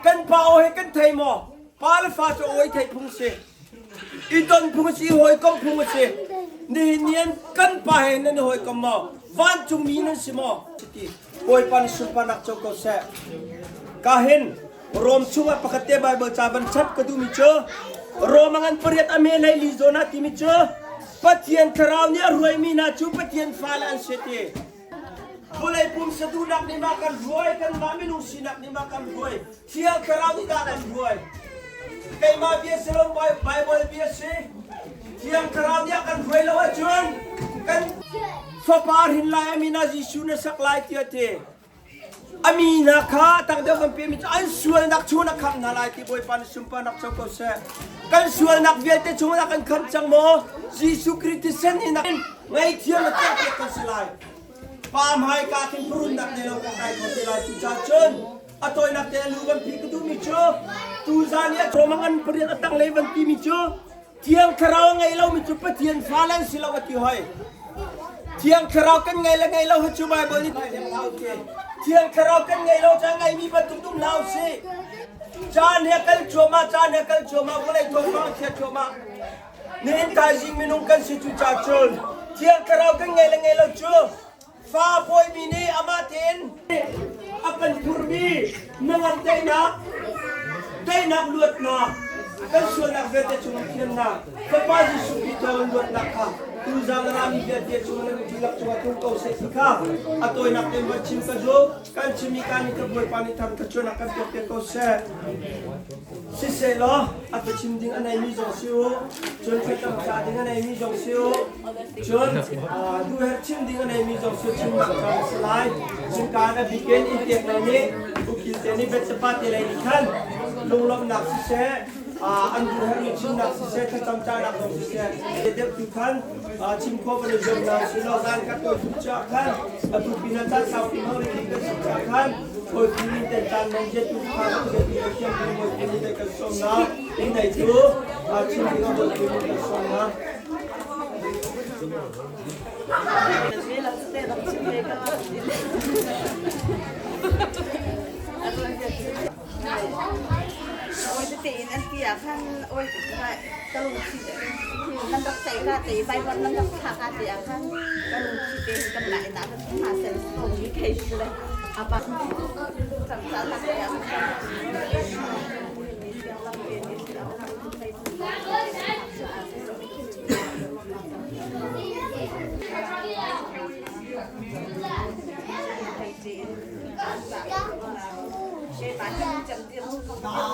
Kan pa aw he kan thei maw? Pa le fa cu aw i theih phung si. I don phung a si, i hawikom phung a si. Nihin ni an kan pa he nan i hawikom maw? Vancungmi nan si maw? Ti Bawipa nih sunparnak co ko seh. Ka hin Rom chungah pakhat te Bible ca van chap ka duhmi cu Rom a ngan pariat a me hlei li zawn ah timi cu Pathian thlarau nih a ruaimi hna cu Pathian fale an si ti. Vawlei pumsa duhnak nih ma kan hruai, kanmah minung sinak nih ma kan hruai, Thiang Thlarau nih dah kan hruai. Keimah bia si lo, Bible bia si. Thiang Thlarau nih a kan hruai lo ahcun kan fapa hrin lai a min ah Jesuh na sak lai tiah ti. A mi hna kha tang deuh kan pemi cu an sualnak chung na khamh hna lai ti Bawipa nih sunparnak co ko seh. Kan sualnak vialte chung na kan khamh cang maw? Jesuh Khrih thisen in ngaihthiam le tuahpiak kan si lai. Pa hmaika khin purunnak nei lo kan kai kho te lai cucaah cun a tawinak te lu van phih ka duhmi cu tuzan i a Rome an pariat a tanglei van timi cu Thiang Thlarau a ngei lomi cu Pathian fale an si lo a ti hoi. Thiang Thlarau kan ngei le ngei lo hi cu Baibal nih Thiang Thlarau kan ngei lo ca ngeimi bantuk dum hlah usih. Caan he kal cuahmah, caan he kal cuahmah, vawlei thawngpang a chia cuahmah. Nihin thaizing minung kan si cu ca cun Thiang Thlarau kan ngei le ngei lo cu Fa pawimi nih amah tein a kan phurmi nangam daihnak, daihnak luatnak, kan sualnak vialte chungin thiannak, Fapa Jesuh Khrih thawngin luatnak kha tuzaan a rami vialte chungin nan dihlak cungah tlung ko seh ti kha a tawinak tein van chim ka duh. Kan chimmi ka nih ka Bawipa nih thar thluachuahnak kan pek ko seh. Siseh law a biachim ding a neimi zong si u, cun thlacam ca ding a neimi zong si u, cun duhherh chim ding a neimi zong si chimnak caan a si lai. Cun kaan a bikin in tek lei nih ukil te nih Bethsapa te lei nih khan lunglawmhnak siseh, an duhherhmi chimnak siseh, thlacam cahnak zong siseh, deuh tu khan chim khawh van i zuam hna usih law zan khat kawi thup caah khan atu pinah caan saupi hmang rih ding kan si caah khan kawi phu ning ten caan mong zetu kha zetu Pathian phu mawi phu ning kan sawm na in nei tu chim ding a mawi phu ning kan sawm na Oi tete in an ti ah khan oi ka lungthi nan rak ceih ka te Bible nan rak thla ka te ah khan ka lungthi te kan lai na kan hna sel so mi thei le apa cam ca lak te ah Thank you.